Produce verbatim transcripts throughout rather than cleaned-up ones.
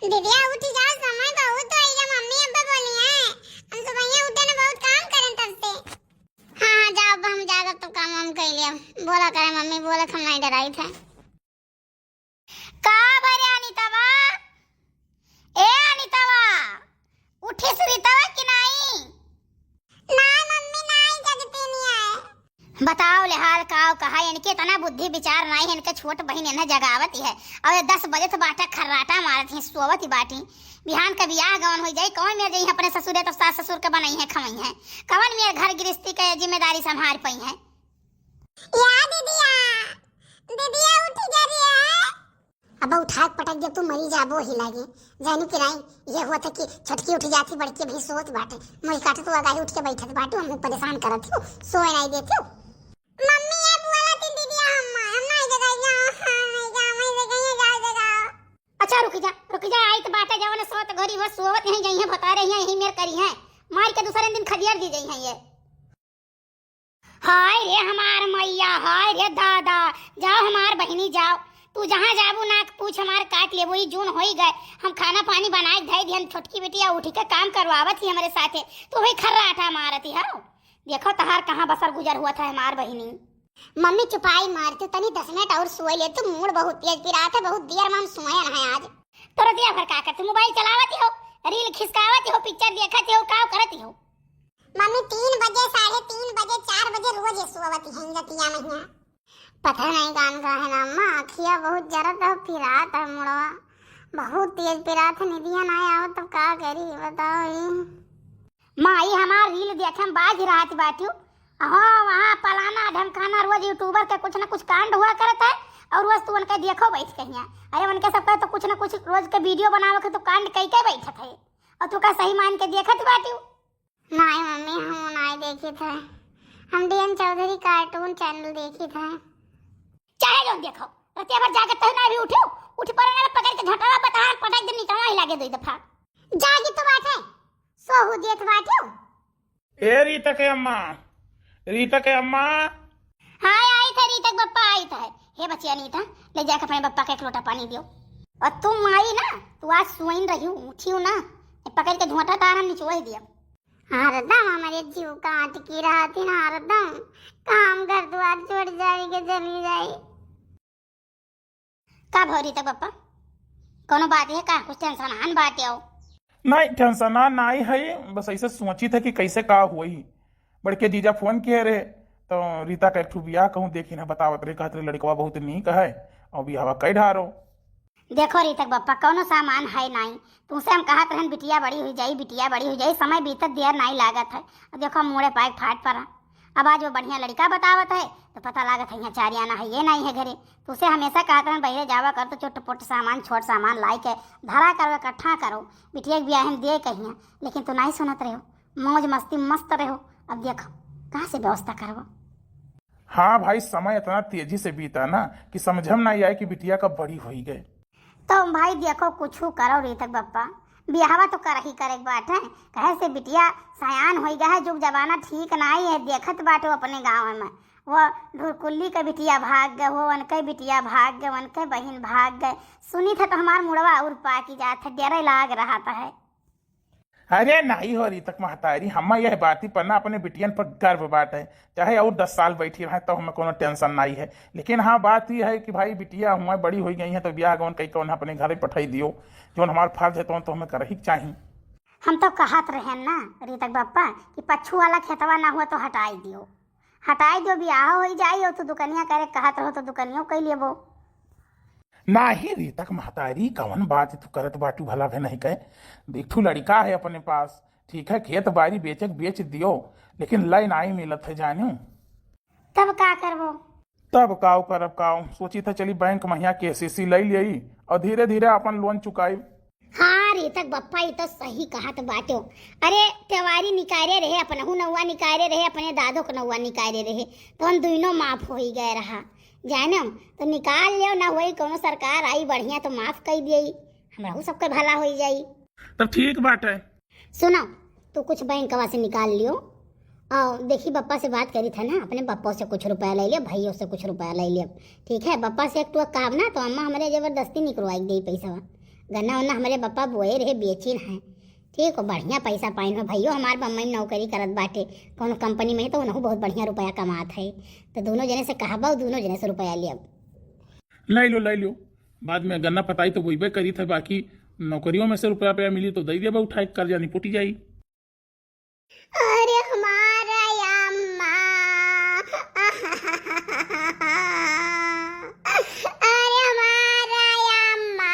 दीदिया उठी जाओ, समय बहुत होइगा, मम्मी अब्बा बोली हैं। हम सुबहिया उठे न बहुत काम करेन तब से। हाँ, हाँ, जाओ, अब हम जाकर तो काम वाम कर लिया। बोला करे मम्मी, बोला हम नहीं डराई थे। का भरे अनितवा? ए अनितवा, उठिस रीतवा कि नाई? नाई मम्मी, नाई जगती नहीं है। बताओ ले हाल काव कहा, इनके इतना बुद्धि विचार नाई है, इनके छोट बहिन इन्हें जगावत है। और ये दस बजे से बाटा खर्राटा मारत ही, सोवत ही बाटी। बिहान का बियाह गवन हो जाई, कौन मेर जाई अपने ससुरे, तो सास ससुर के बनई है, खवई है। कौन मेर घर गृहस्थी के जिम्मेदारी संभाल पई है। या दीदिया, दीदिया उठी जा रही है। अब उठा के पटक दे, तू मरी जाबो ही लागे। जानी कि नाई, ये हुआ था कि छोटकी उठ जाती, बड़की भी सोत बाटे। मुड़ी काटे तो आगाही उठ के बैठत बाटे, हमें परेशान करत हो, सोए नाई देती हो। मम्मी ये बोला थी दीदिया, हम, हम नाई जगाई जाओ, हाँ, नाई जाओ, मैं जगाई जाओ, जगाओ। अच्छा रुक जा, रुक जा, आई तो बाटे जवन सोत घरी वो सोवत नहीं गई है, बता रही है, यही मेर करी है। मार के दूसरे दिन खदियार दी गई है ये। हाय रे हमार मैया, हाय रे दादा, जाओ हमार बहिनी जाओ, तू जहाँ जाबू नाक पूछ हमार काट लेबू। ई जून होई गए, हम खाना पानी बनाए के धई दिहन, छोटकी बिटिया उठी के काम करवावत ही हमरे साथे, तू ही खर्राटा मारत ही हो। देखो तहार कहाँ बसर गुजर हुआ था हमार बहिनी। मम्मी चुपाई मार, तू तनी दस मिनट और सोए ले, तू मूड बहुत तेज पिरात है, बहुत देर में हम सोए हैं आज। तो रतिया भर का करती, मोबाइल चलावती हो, रील खिसकावती हो, पिक्चर देखती हो, का करती हो? मम्मी तीन बजे, साढ़े तीन बजे, चार बजे रोज ये सोवत हैं रतिया में हियाँ। पता नहीं गान का है ना अम्मा, अखिया बहुत जरत है, पिरात है मुड़वा, बहुत तेज पिरात है, निदिया ना आवे तो का करी बताओ ई। माई हमार रील देखे में बाज रहत बाटियो। हाँ, वहाँ पलाना ढमकाना रोज YouTuber के कुछ ना कुछ कांड हुआ करत है और रोज तू उनके देखो बैठ के हियाँ। अरे उनके सबके तो कुछ ना कुछ रोज के वीडियो बनावे के तो कांड कई के बैठत है और तू का सही मान के देखत बाटियो। नाई मम्मी, हम नाई देखी थे, हम डीएन चौधरी कार्टून चैनल देखी थे। चाहे जौन देखो, रतिया भर जागत तहु ना भी उठियो, उठ पड़ो ना पकड़ के झोंटावा बतान पटक दे निकलना ही लागे दो दफा। जागी तो बाटे, सोहू देत बाटियो। ए रीता के अम्मा, रीता के अम्मा। हाँ, आई थे रीता के बप्पा, आई थे। हे बचिया नीता, ले जाके अपने बप्पा के एक लोटा पानी दियो। और तुम आई ना, तू आज सुइन रही हूँ, उठी हूँ ना, ये पकड़ के झोंटा तारा निचोड़ दिया। हरदम हमारे जीव का अटकी रहती ना, हरदम काम घर द्वार छोड़ जाए के चली जाए। का भौरी तक बप्पा, कोनो बात है का? कुछ टेंशन आन बात आओ। नहीं, टेंशन आ नहीं है, बस ऐसे सोची था कि कैसे का हुई। बड़के जीजा फोन किए रहे, तो रीता का एक ठो बियाह कहूँ देखी ना, बतावत रहे, कहत रहे लड़कवा बहुत नीक है और बियाहवा कई ढारो। देखो रीता के बप्पा, कौनो सामान है नाई, तुमसे हम कहत रहन बिटिया बड़ी हुई जाई, बिटिया बड़ी हुई जाई, समय बीतत देर नाई लागत है। अब देखो मुड़े पाए फाट पड़ा। अब आज वो बढ़िया लड़का बतावत है तो पता लागत है यहाँ चार आना है ये नाई है घरे। तुमसे हमेशा कहत रहन बहरे जावा कर तो चोट पोट सामान, छोट सामान लाई के धरा करो, इकट्ठा करो, बिटिया के बियाह में दे कहिया, लेकिन तू नाई सुनत रहो, मौज मस्ती मस्त रहो। अब देखो कहाँ से व्यवस्था करबो। हाँ भाई, समय इतना तेजी से बीता ना कि समझम नाई आए कि बिटिया कब बड़ी होई गए। तो भाई देखो, कुछू करो रीतक बप्पा, बियाहवा तो करही करे के बाटे। कहे से बिटिया सयान होई गए है, जुग जमाना ठीक नाई है, देखत बाटे अपने गाँव में, वो ढुरकुल्ली के बिटिया भाग गए, वो उनके बिटिया भाग गए, उनके बहिन भाग गए। सुनी थे तो हमार मुड़वा और पाकी जात है, डरे लाग रहा है। अरे नाई हो रीतक महतारी, हम्मा यह बाती पर ना अपने बिटियन पर गर्व बाटे, चाहे और दस साल बैठी रहे तो हमें कोनो टेंशन नाई है। लेकिन हाँ, बात यह है कि भाई बिटिया हुआ बड़ी होई गई है तो बियाह गवन कई कवन अपने घरे पठाई दियो, जौन हमार फर्ज है तौन तो हमें करही के चाही। हम तो कहत रहेन ना रीतक बप्पा कि पच्छू वाला खेतवा ना हुआ तो हटाई दियो, हटाई दियो, बियाह होई जाई, और तू दुकनिया करे कहत रहो तो दुकनियो कई लेबो। नाही रीतक महतारी, कवन बात तू करत बाटू, भला भे नहीं कहे। एक ठू लड़का है अपने पास, ठीक है, खेत बारी बेचे के बेच दियो, लेकिन लय नाई मिलत है जानू। तब का करबो? तब काव करब काव, सोची था चली बैंक महिया केसीसी लई लियई और धीरे धीरे अपन लोन चुकाई। हाँ रीतक बप्पा, ई तो सही कहत बाट्यो। अरे, तेवारी निकारे रहे, अपनहू नौवा निकारे रहे, अपने दादो के नौवा निकारे रहे, तो हम दुइनो माफ होई गए रहा। जानम, तो निकाल लियो, ना होई कोनो सरकार आई बढ़िया तो माफ कई दियई, हमरहू सबके भला होई जाई। तब ठीक बाटे। सुनो, तू कुछ बैंकवा से निकाल लियो, और देखी बप्पा से बात करी था ना, अपने बप्पो से कुछ रुपया ले लियो, भइयो से कुछ रुपया ले लियो, ठीक है? बप्पा से एक टुआ कहब ना तो अम्मा हमरे जबरदस्ती निकलवाई देई पैसवा। गन्ना उन्ना हमरे बप्पा बोए रहे, बेचिन है। ठीक हो, बढ़िया पैसा पाइन हो। भइयो हमार बम्बई में नौकरी करत बाटे कौनो कंपनी में, तो उनहू बहुत बढ़िया रुपया कमात है। तो दोनों जने से कहबा, दोनों जने से रुपया लियब। लै लो, लै लो, बाद में गन्ना पताई तो बोइबे करी थे, बाकी नौकरियों में से रुपया पे मिली तो दे देबा उठाए, कर्जा निपटी जाई। अरे हमारा अम्मा, अरे हमारा अम्मा,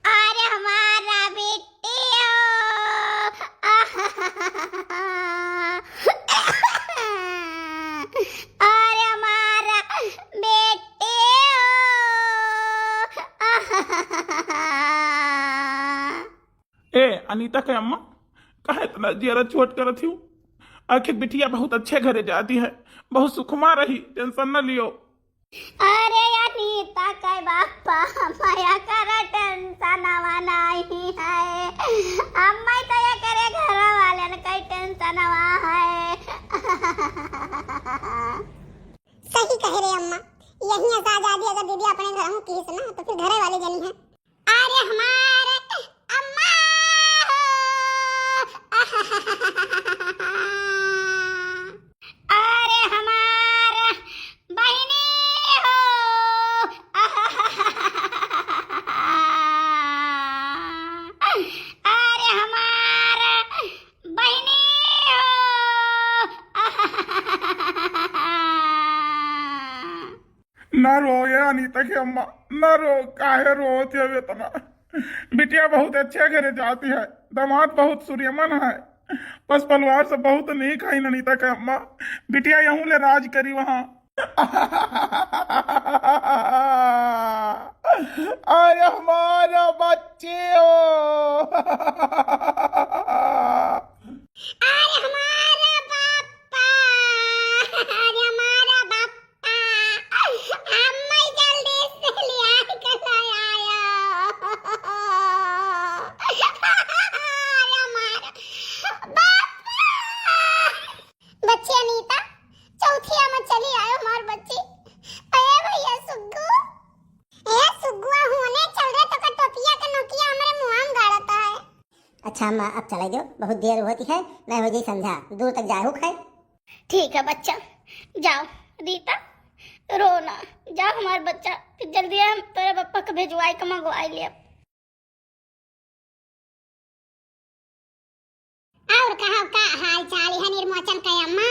अरे हमारा बेटी हो, अरे हमारा बेटी हो। ए अनीता के अम्मा, काहे इतना जियरा चोट करत हिउ? आखिर बिटिया बहुत अच्छे घरे जाती है, बहुत सुखमा रही, tension न लियो। अरे अनीता के बापा, मया करा tension नाहीं है, अम्मा तो ये करे घर वाले न कई tension है। सही कहे रे अम्मा, यही ऐसा आजादी अगर दीदी अपने घर हूँ किस ना, तो फिर घरे वाले जनी है। अरे हमार अम्मा हो। अरे हमार बहिनी हो। अरे हमार बहिनी हो। ना रो ये अनीता के अम्मा, ना रो, काहे रोत है इतना? बिटिया बहुत अच्छे घरे जाती है, दामाद बहुत सूर्यमन है, पस परिवार से बहुत नीक है अनीता के अम्मा। बिटिया यहूँ ले राज करी वहाँ। अरे हमारा बच्चे हो। अरे हमारा बापा, अरे हमारा बापा, अम्मा जल्दी से ले आए के ले आया। अरे हमारा बापा। बच्ची अनीता, चौथिया में चली आयो हमार बच्ची। अरे भैया सुग्गू, ए सुग्गुआ होने चल रे, तो का टोपिया के नोकिया हमरे मुंह में गाड़ता है। अच्छा अम्मा, अब चले दो, बहुत देर होती है, नहीं हो जाई संध्या, दूर तक जाए हो खाए। ठीक है बच्चा, जाओ। रीता, रो ना, जाओ हमार बच्चा, फिर जल्दी हम तोरे पप्पा के भेजवाई के मंगवाई ले। और कहो, का हाल चाल है निर्मोचन के अम्मा?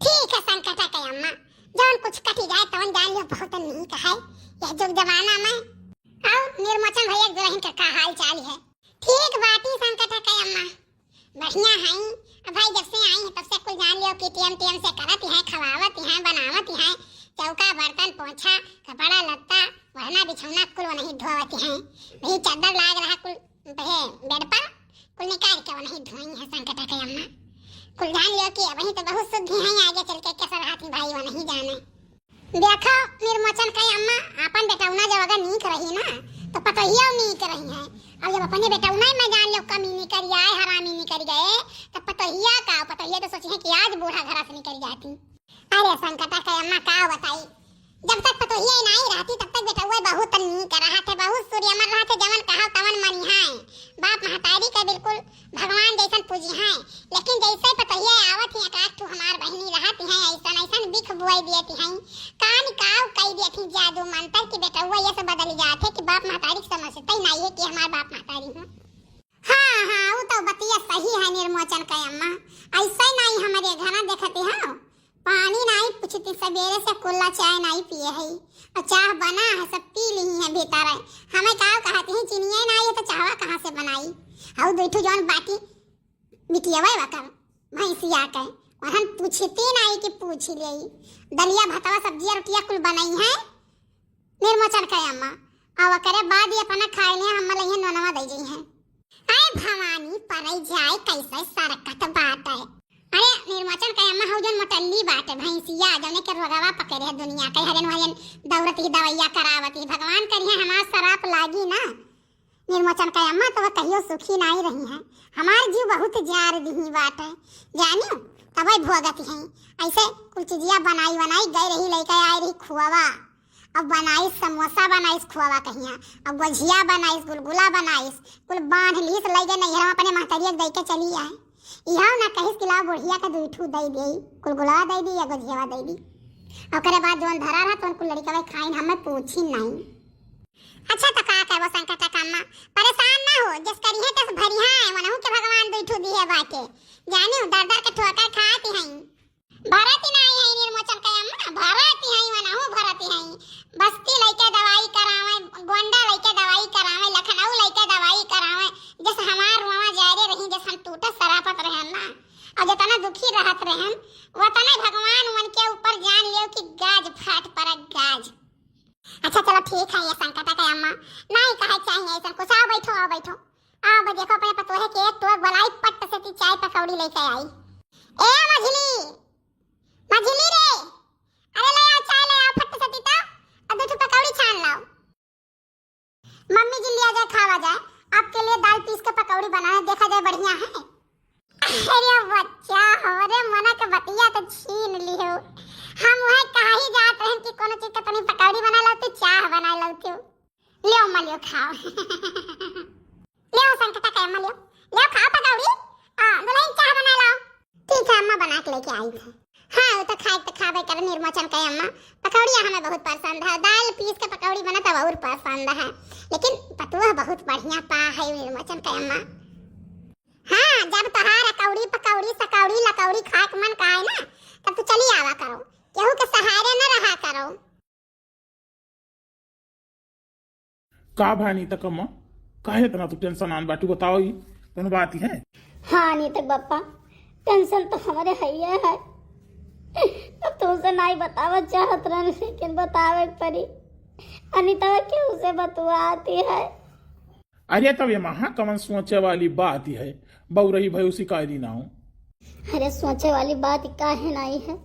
ठीक है संकटा के अम्मा, जौन कुछ कटी जाए तौन जान लियो बहुत नीक है यह जुग जमाना में। और निर्मोचन भैया दुल्हन के का हाल चाल है? ठीक बाटी संकटा के अम्मा, बढ़िया है। अब भाई जब से आई है तब से कुल जान लियो कि टेम टेम से करत है, खवावत है, बनावत है, चौका बर्तन पोछा कपड़ा लत्ता ओढ़ना बिछौना कुल वनही धोवत है। वही चादर लाग रहा कुल हे बेड पर, कुल निकाल के वनही धोई है संकटा के अम्मा। कुल जान लियो कि वही तो बहुत शुद्धि है, आगे चल के कैसा रहत ही भाई वनही जाने। देखो निर्मोचन के अम्मा, अपन बेटौना जब अगर नीक रही ना तो पतोहिया नीक रही है। अब जब अपने बेटौना में जान लियो कमी निकल आए, हरामी निकल गए, तब पतोहिया का, पतोहिया तो सोची है कि आज बूढ़ा घर से निकल जाती। अरे संकटा के अम्मा का बताई, जब तक पतोहिया नाई रहती तब तक बेटौआ बहुत नीक रहत है, बहुत सूर्यमन रहत है, जवन कहल तवन मनिहाए। बाप महतारी के बिल्कुल भगवान जैसन पूजिहाए, लेकिन जैसे पतोहिया आवत ही एकाध ठू हमार बहिनी रहत है, ऐसन ऐसन बिख बुआई दियत है, कान काव कई दियत ही जादू मंत्र कि बेटौआ ये सब बदल जात है कि बाप महतारी के समझते ही नाई है कि हमार बाप महतारी हूँ। हाँ हाँ, वो तो बतिया सही है निर्मोचन के अम्मा, ऐसे नाई हमारे घरा देखते हैं। पानी नाई पूछती, सबेरे से कुल्ला चाय नाई पिए है, और चाह बना है, सब पी ली है भीतर है। हमें का कहती है, चिनिया नाई है तो चाहवा कहाँ से बनाई? और दो ठो जौन बाटी बिटियावा वकर भैंसिया के, वहन पूछती नाई कि पूछ ले। दलिया भतवा सब्जिया रोटिया कुल बनाई है निर्मोचन के अम्मा, और ओकरे बाद ही अपना खाए ले हम लइहे नोनवा दे जई है। आए भवानी परई जाए कैसे सरकत बाटे। अरे निर्मोचन के अम्मा हऊ जौन मोटल्ली बाटे भैंसिया, जौने के रोगवा पकड़े है दुनिया के, हरेन हरेन दौड़त ही दवैया करावत ही। भगवान करिहे हमार सराप लागी ना। निर्मोचन के अम्मा तो कहियो सुखी नाई रही है, हमार जीव बहुत जार दिही बाटे, जानियो तबे भोगत हैं। ऐसे कुल चीजिया बनाई बनाई गई रही, लइके आई रही खुआवा, अब बनाइस समोसा, बनाइस खोवा कहिया, अब गोझिया बनाइस, गुलगुला बनाइस, कुल बांध लीस, लइ गए नैहरवा अपने महतरिया के दइ के चली आए। इहाँ ना कहिस कि लाओ बुढ़िया के दुइ ठू दइ देई, गुलगुलवा दइ दी या गोझियावा दइ दी। ओकरे बाद जौन धरा रहा तौन कुल लड़िकवा खाइन, हमें पूछी नहीं। अच्छा तो का करबो संकटा के अम्मा, परेशान ना हो, जस करिहे तस भरिहा है, वनहु के भगवान दुइ ठू दिहे बाटे। जानिउ दर दर के ठोकर खाती हई। भरती नाई है निर्मोचन के अम्मा, भरती है वनहु भरती है। बस्ती लइके दवाई करावे, गोंडा लइके दवाई करावे, लखनऊ लइके दवाई करावे, जस हमार रोवा जारे रही, जस हम टूटत सरापत रहन ना, और जितना दुखी रहत रहन, वतने भगवान उनके ऊपर जान लियो कि गाज फाट पड़े गाज। अच्छा चलो ठीक है ये संकटा के अम्मा, नाई कहे चाहिए ऐसा कुछ। आओ बैठो, आओ बैठो। आओ बे देखो अपने पतोहे के एक टोक बुलाई पट्ट से ती चाय पकौड़ी लेके आई। ए मझली, मझली रे, अरे ले आओ चाय ले आओ फट से ती तो, और दो ठो पकौड़ी छान लाओ। मम्मी जी लिया जाए खावा जाए, आपके लिए दाल पीस के पकौड़ी बना है, देखा जाए बढ़िया है। अरे बच्चा, हमरे मना के बतिया तो छीन लिहो। हम वह कहा ही जात रहन कि कोनो चीज के तनी पकौड़ी बना लौती, चाह बना लौती। लियो अम्मा, लियो खाओ। लियो संकटा के अम्मा, लियो, लियो खाओ पकौड़ी। आ, दुल्हन चाह बना लाओ। ठीक है अम्मा, बना के लेके आई थे। हाँ, वो तो खाए तो खाबे करे निर्मोचन के अम्मा। पकौड़िया हमें बहुत पसंद है, दाल पीस के पकौड़ी बना तब और पसंद है। लेकिन पतोह बहुत बढ़िया पा है निर्मोचन के अम्मा। हाँ, जब तोहार अकौड़ी, पकौड़ी, सकौड़ी, लकौड़ी खाए के मन का है ना, तब तू चली आवा करो, केहू के सहारे न रहा करो। का भा अनीता के अम्मा, काहे इतना तू टेंशन आन बाटू, बताओ ई कौन बात है? हाँ अनीता के बप्पा, टेंशन तो हमरे हइये है। अब तुमसे नाई बतावत चाहत रहन, लेकिन बतावे के पड़ी। अनीता केहू से बतुआती है। अरे तब ये महा कवन सोचे वाली बात है, बउरही भई शिकारी नाव। अरे सोचे वाली बात काहे नाई है?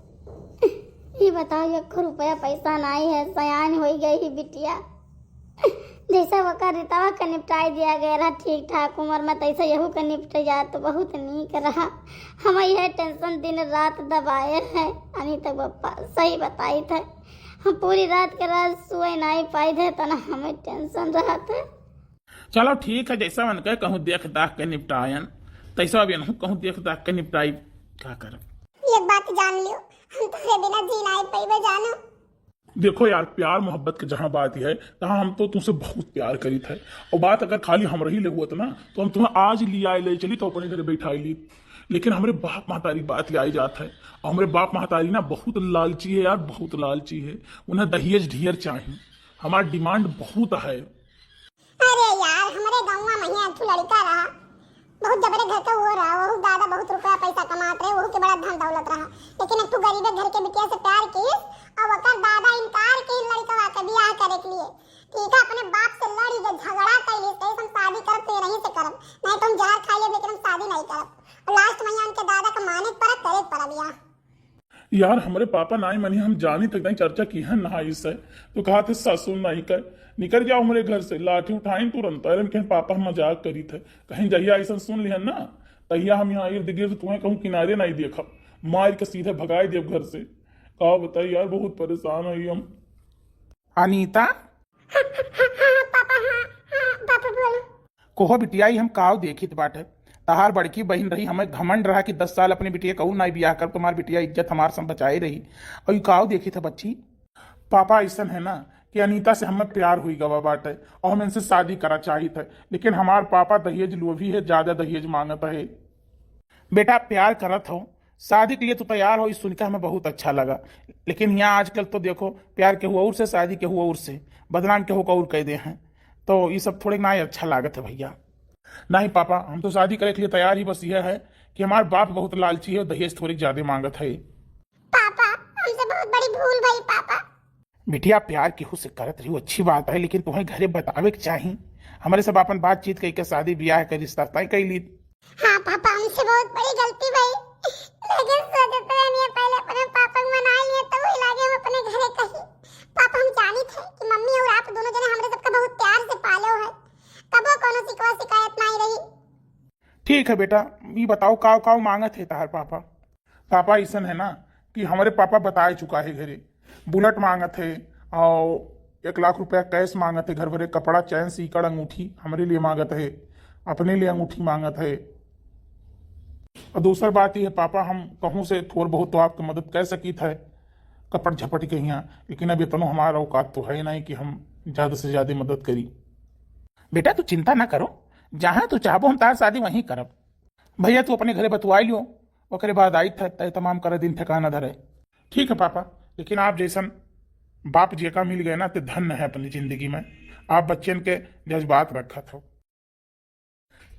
ये बताओ, एक रुपया पैसा नाई है, सयान होई गई ही बिटिया। जैसा वकर रितवा के निपटाई दिया गया रहा, ठीक ठाक उम्र में, तैसा यहू के निपट जात तो बहुत नीक रहा। हम यह टेंशन दिन रात दबाए है। अनीता के बप्पा सही बताई थे, हम पूरी रात के रात सोए नाई पाई थे, तना हमें टेंशन रहत है। चलो ठीक है, जैसा मन कहे कहूँ देख दाख के निपटायन, तैसा अब इनहू कहूँ देख दाख के निपटाई, का करब। एक बात जान लियो, हम तोहरे बिना जी नाई पइबे जानो। देखो यार, प्यार मोहब्बत के जहाँ बात है, तहाँ हम तो तुमसे बहुत प्यार करीत है। और बात अगर खाली हमरही ले हुआ ना, तो हम तुम्हें आज ले आए ले चली तो अपने घर बैठाई ली। लेकिन हमरे बाप महतारी बात ले आई जात है, और हमरे बाप महतारी ना बहुत लालची है यार, बहुत लालची है। उन्हें दहेज ढेर चाही, हमार डिमांड बहुत है। अरे यार, हमरे गौवा में एक ठो लड़का रहा, बहुत जबरे घर का वो रहा, वहू दादा बहुत रुपया पैसा कमात रहे, वहू के बड़ा धन दौलत रहा, लेकिन एक ठो गरीबे घर के बिटिया से प्यार कीस और ओकर दादा इनकार कीस लड़कवा के बियाह करे के लिए। ठीक है, अपने बाप से लड़ी के झगड़ा कैलिस, कहिस हम शादी करब तो यहीं से करब, नहीं तो हम जहर खाई लेब, लेकिन हम शादी नहीं करब। और लास्ट में यहाँ उनके दादा का माने के पड़ा, करे के पड़ा बियाह। यार, हमरे पापा नाई मनी, हम जानी तक नहीं चर्चा की है ना इससे। तो कहा थे, "सासू नहीं कर, निकल जाओ हमरे घर से।" लाठी उठाइन तुरंत। अरे, हम कहें, "पापा, हम मजाक करी थे, कहीं जहिया ऐसा सुन लिहन ना, तहिया हम यहाँ इर्द गिर्द तुम्हें कहूँ किनारे नहीं देखब, मार के सीधे भगाए देब घर से।" का बताई यार, बहुत परेशान है हम। अनीता, हाँ, हाँ, हाँ, पापा, हाँ, हाँ, पापा, बोलो। कोहो बिटिया, ई हम काव देखित बाटे। तहार बड़की बहिन रही, हमें घमंड रहा कि दस साल अपने बिटिया कऊ नाई बियाह करब, तुम्हार बिटिया इज्जत हमार सब बचाए रही। और ई काव देखित है बच्ची? पापा, ऐसन है ना कि अनीता से हमें प्यार हुई गवा बाटे और हम इनसे शादी करा चाहित है, लेकिन हमार पापा दहेज लोभी है, ज्यादा दहेज मांगत है। बेटा, प्यार करत हो, शादी के लिए तो तैयार हो, ई सुनके हमें बहुत अच्छा लगा। लेकिन यहाँ आजकल तो देखो, प्यार केहू और से, शादी केहू और से, बदनाम केहू का और कह दे हैं। तो ई सब थोड़े ना अच्छा लागत है भैया। नहीं पापा, हम तो शादी करे के लिए तैयार ही, बस यह है कि हमार बाप बहुत लालची है और दहेज थोड़ी ज्यादा मांगत है। पापा, हमसे बहुत बड़ी भूल भई पापा। बिटिया, प्यार केहू से करत रही, अच्छी बात है, लेकिन तुम्हें घरे बतावे के चाही। हमरे सब अपन बातचीत कई के शादी ब्याह के रिश्ता तय कई ली। हाँ पापा, हमसे बहुत बड़ी गलती भई, लेकिन सोचत रहनी है पहले अपने पापा के मना लिए, तब वही लागे हम अपने घरे कही। पापा, हम जानित है कि मम्मी और आप दोनों जने हमरे सबका बहुत प्यार से पालो है, कबो कोनो शिकवा शिकायत नहीं रही। ठीक है बेटा, ये बताओ काव काव मांगत है तहार पापा? पापा ऐसन है ना कि हमारे पापा बताए चुका है घरे, बुलेट मांगत है और एक लाख रुपया cash मांगत है, घर भरे कपड़ा, चैन, सीकड़, अंगूठी हमरे लिए मांगत है, अपने लिए अंगूठी मांगत है। और दूसर बात ये है पापा, हम कहूँ से थोड़ बहुत तो आपके मदद कर सकीत है, कपट झपट के हियाँ, लेकिन अब इतनो हमार औकात तो है नहीं कि हम ज्यादा से ज्यादा मदद करी। बेटा तू चिंता ना करो, जहाँ तू चाहबो हम तार शादी वहीं करब। भैया तू अपने घरे बतवाई लियो, ओकरे बाद आई थे तय तमाम करे दिन ठिकाना धरे। ठीक है पापा, लेकिन आप जैसन बाप जेका मिल गए ना ते धन्य है अपनी जिंदगी में। आप बच्चन के जज्बात रखत हो।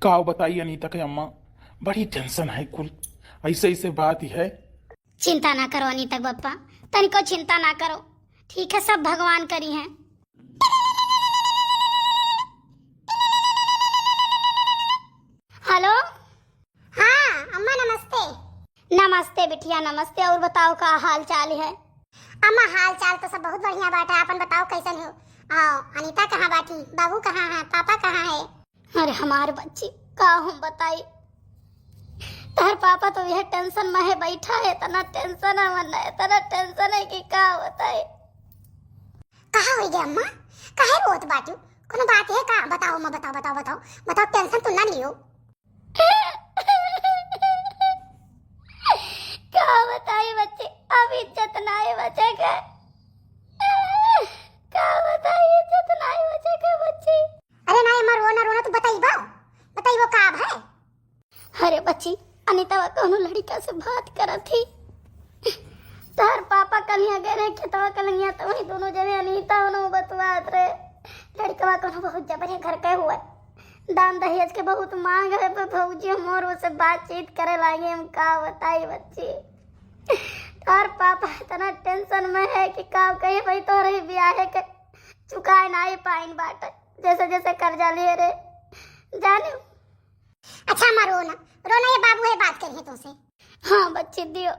का बताई अनीता के अम्मा, बड़ी tension है कुल, ऐसे ऐसे बात ही है। चिंता ना करो अनीता के पप्पा, तनिको चिंता ना करो, ठीक है सब भगवान करी हैं। हेलो। हाँ अम्मा नमस्ते। नमस्ते बिटिया नमस्ते, और बताओ का हाल चाल है? अम्मा हाल चाल तो सब बहुत बढ़िया बाटे, आपन बताओ कैसन हो? आओ अनीता कहाँ बाटी, बाबू कहाँ है, पापा कहाँ है? अरे हमार बच्ची का हम बताई, तहर पापा तो यह tension में है बैठा है, इतना tension है मन, इतना tension है कि का बताई। कहा होई गे अम्मा, काहे रोत बाटू? कोनो बात है का? बताओ अम्मा, बताओ बताओ बताओ बताओ, tension तू ना लियो। का बताई बच्ची, अब इज्जत नाई बचे के। का बताई, इज्जत नाई बचे के बच्ची। अरे नाई अम्मा, रो ना, रो ना, तू बताइबो, बताइबो का अब है? अरे बच्ची, अनितवा कौनो लड़िका से बात करत ही। तोहर पापा कलिया गए रहे खेतवा कलिया, तो वही दोनों जने अनिता उन्हों बतुआत रहे। लड़िकवा कौनो बहुत जबरे घर के हुआ, दान दहेज के बहुत मांग है, पर भौजी मोर उसे बातचीत करे लागे। हम का बताई बच्ची, तोहर पापा इतना tension में है कि का कही भाई, तोहरे ब्याहे के चुकाए नाई पाइन बाटे, जैसे जैसे कर्जा लिए रे जाने। अच्छा अम्मा रो ना, रो ना, ये बाबू है बात करिए तुमसे। हाँ बच्ची दियो।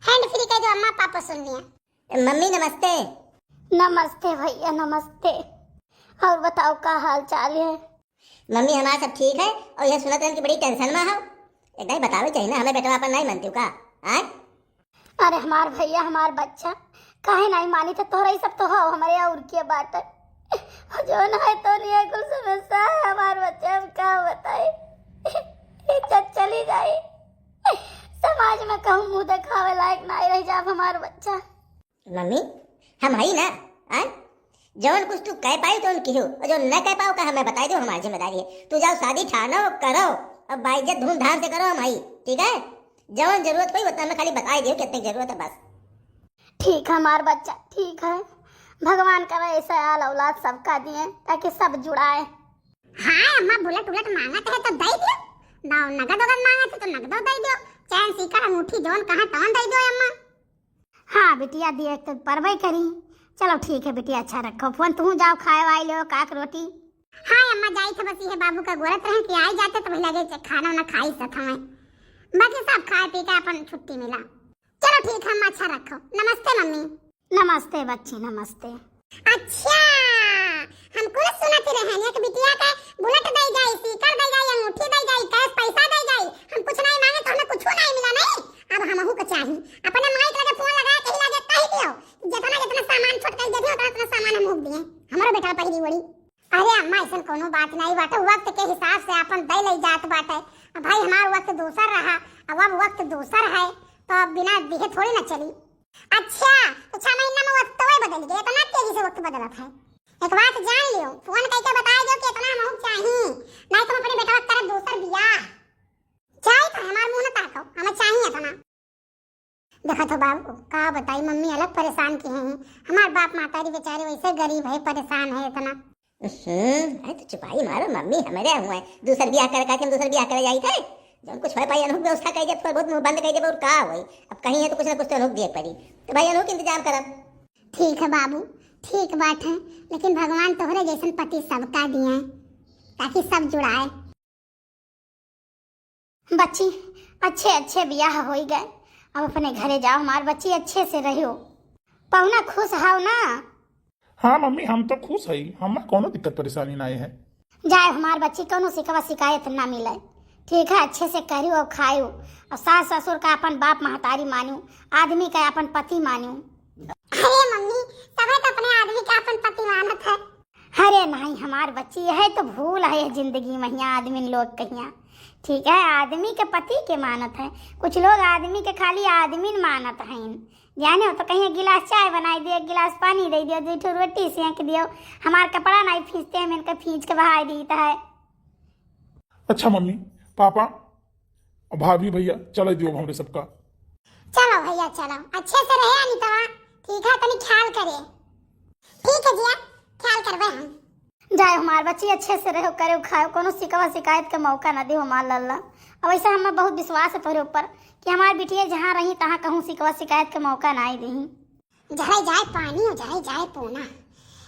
Hand free कर दो अम्मा, पापा सुन लिया। मम्मी नमस्ते। नमस्ते भैया नमस्ते। और बताओ का हाल चाल है? मम्मी हमारा सब ठीक है, और यह सुनत रहन कि बड़ी tension में हो। एक दाई बतावे चाहिए ना, हमें बेटवा अपन नहीं मानती का? आय? अरे हमार भैया हमार बच्चा काहे नहीं मानी थे, तोहरा ही सब तो हो हमरे और के बाटे। जो ना है तो नहीं है, कुल समस्या है हमार बच्चा, हम का बताई। इज्जत चली जाई, समाज में कहूँ मुँह देखावे लायक नहीं रह जाब हमार बच्चा। मम्मी, हम हई ना, आय? जौन कुछ तू कह पाई तौन किहो, और जौन न कह पाओ का हमें बताई दो, हमारी जिम्मेदारी है। तू जाओ शादी ठानो, करो, अब बाइज्जत धूमधाम से करो, हम हई, ठीक है? जौन जरूरत पड़ी उतना हमें खाली बताई दियो कितनी जरूरत है बस। ठीक है हमार बच्चा, ठीक है, भगवान करे ऐसा आल औलाद सबका दिए ताकि सब जुड़ाए। हाँ अम्मा, बुलेट उलट मांगत है तो दे दियो, ना नगद उगद मांगत है तो नगदो दे दियो, चैन सीकर अंगूठी जौन कहा तौन दे दियो अम्मा। हाँ बिटिया, दिए तो परबे करी। चलो ठीक है बिटिया, अच्छा रखो फोन, तू जाओ खाए वाए लो काक रोटी। हाँ अम्मा, जाई थे बस ये बाबू का गोरत रहे कि आई जाते तो वही लगे चे खाना ना खाई सत हमें, बाकी सब खाए पी के अपन छुट्टी मिला। चलो ठीक है अम्मा, अच्छा रखो, नमस्ते मम्मी। नमस्ते बच्ची, नमस्ते। अच्छा, हम कुल सुनत रहे एक बिटिया के बुलेट दे जाई, सीकर दे जाई, अंगूठी दे जाई, cash पैसा दे जाई, हम कुछ नहीं मांगे तो हमें कुछ नहीं मिला नहीं। अब हमहू के चाही। अपने माई के लगे फोन लगा के ही लगे कह दियो कि जितना जितना सामान छोट कर देते उतना उतना सामान हम होक दिए। हमारा बेटा पहिरी ओढ़ी। अरे अम्मा, ऐसन कोनो बात नहीं बाटे, वक्त के हिसाब से अपन दे ले जात बाटे। अब भाई हमार वक्त दूसर रहा, अब अब वक्त दूसर है, तो अब बिना दिहे थोड़ी ना चली। अच्छा, तो छह महीना में वक्त तो बदल गया, इतना तेजी से वक्त बदलत है। एक बात जान लियो, फोन करके बता दो कि इतना हम चाही, नहीं तो हम अपने बेटा करब दूसर बियाह। जाई तो हमार मुंह न ताको, हमें चाही इतना। देखा तो बाबू, का बताई, मम्मी अलग परेशान की हैं। हमार बाप महतारी बेचारे वैसे गरीब है, परेशान है इतना। हम्म, अरे तो चुपाई मारो, मम्मी हमारे हुए दूसर बियाह कर का हम दूसर बियाह करे जाई थे। जौन कुछ होए पाई अनहुक व्यवस्था कर दे, थोड़ा बहुत मुंह बंद कर दे, और का होई? अब कहीं है तो कुछ ना कुछ तो अनहुक दिए पड़ी। तो भाई अनहुक इंतजाम करब। ठीक है बाबू, ठीक बात है, लेकिन भगवान तोहरे जैसन पति सबका दिए, ताकि सब जुड़ाए। बच्ची, अच्छे अच्छे बियाह होई गए, अब अपने घरे जाओ हमार बच्ची, अच्छे से रहियो। पहुना खुश हाव ना? हाँ मम्मी, हम तो खुश हई, हमें कोनो दिक्कत परेशानी ना है। जाए हमार बच्ची, कोनो शिकवा शिकायत ना मिले, ठीक है? अच्छे से करियो और खायो, और सास ससुर का अपन बाप महतारी मानियो, आदमी का अपन पति मानियो। अरे मम्मी, तबे तो अपने आदमी के अपन पति मानत है। अरे नहीं हमार बच्ची, यह तो भूल है जिंदगी महिया आदमी लोग कहिया। ठीक है, आदमी के पति के मानत है, कुछ लोग आदमी के खाली आदमी मानत हैं। जाने हो तो कहिया गिलास चाय बनाई दियो, एक गिलास पानी दे दियो, दो ठो रोटी सेंक दियो, हमार कपड़ा नहीं फींचते, हम इनके फींच के बहाई दीत है। अच्छा मम्मी, पापा, भाभी, भैया, चले दियो हमरे सबका। चलो भैया चलो, अच्छे से रहे अनितवा। ठीक है, तनी ख्याल करे। ठीक है जिया, ख्याल करबे हम। जाए हमार बच्ची, अच्छे से रहो, करो खाओ, कोनो शिकवा शिकायत के मौका ना दे हमार लल्ला। अब ऐसा हमें बहुत विश्वास है तोहरे ऊपर कि हमार बिटिया जहाँ रही तहाँ कहूँ शिकवा शिकायत के मौका ना ही दही। जरे जाए पानी और जरे जाए पूना।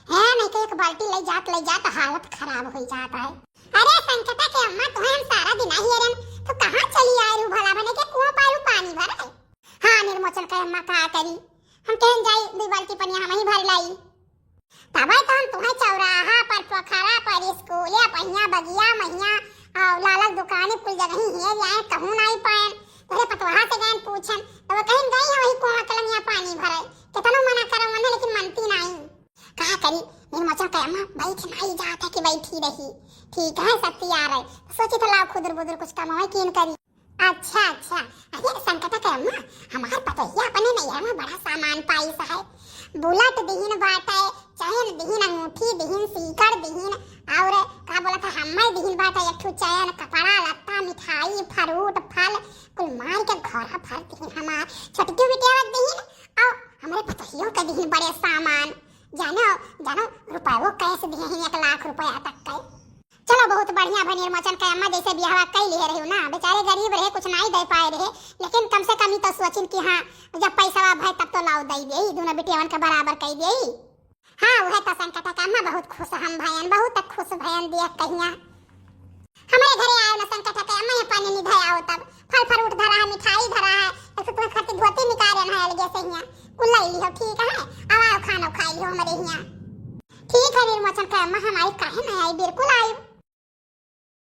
है नहीं तो एक बाल्टी ले जात ले जात हालत खराब हो जात है। अरे संकटा के अम्मा, तुम्हें हम सारा दिन आई रन, तो कहाँ चली आए रू भला बने के कुआं पारू पानी भर है। हाँ निर्मोचन के अम्मा का करी, हम कहन जाई दो बाल्टी पनिया हम ही भर लाई। तबे तो हम तुम्हें चौराहा पर, पोखरा पर, स्कूलिया पहिया, बगिया महिया और लालक दुकानी कुल जगह ही है जाए, कहूँ नहीं पाए। तोहरे पतवाहा से गए पूछन, तो वो कहीं गई है वही कुआं कलंगिया पानी भरे। कितनो मना करो मने, लेकिन मनती नहीं। का करी, निर्मोचन के अम्मा बैठ नहीं जात है कि बैठी रही। ठीक है, सत्ती आ रहे, सोची तो लाओ खुदर बुदर कुछ कमावे कीन करी। अच्छा अच्छा। अरे संकटा के अम्मा, हमार पतोहिया अपने नैहर में बड़ा सामान पाइस है। बुलेट दिहिन बाटे, चैन दिहिन, अंगूठी दिहिन, सीकड़ दिहिन, और का बोलत है, हम्मे दिहिन बाटे एक ठो चैन, कपड़ा लत्ता, मिठाई, फ्रूट, फल, कुल मार के घोड़ा भर दिहिन हमार। छोटकी बिटिया दिहिन, और हमरे पतोहियों के दिहिन बड़े सामान। जानो, जानो, रुपयो कैश दिहिन एक लाख रुपया तक के। चलो बहुत बढ़िया भा निर्मोचन के अम्मा, जैसे बियाहवा कई लिहे रही ना, बेचारे गरीब रहे, कुछ नहीं दे पाए रहे, लेकिन कम से कम ही तो सोचिन कि हाँ, जब पैसा भय तब तो लाओ दे दे, दोनों बिटियावन के बराबर कर दे। हाँ, वह तो संकटा के अम्मा बहुत खुश हम भयन, बहुत खुश भयन दिया कहिया। हमरे घरे आयो ना संकटा के अम्मा, ये पानी नहीं धयाओ तब फल फ्रूट धरा है, मिठाई धरा है, एक तो तुम्हें खातिर धोती निकाले ना है अलगे से हिया, कुल लाई लियो, ठीक है, अब आओ खाना खाई लियो हमरे हिया। ठीक है निर्मोचन के अम्मा, हम आई काहे ना आई, बिल्कुल आई।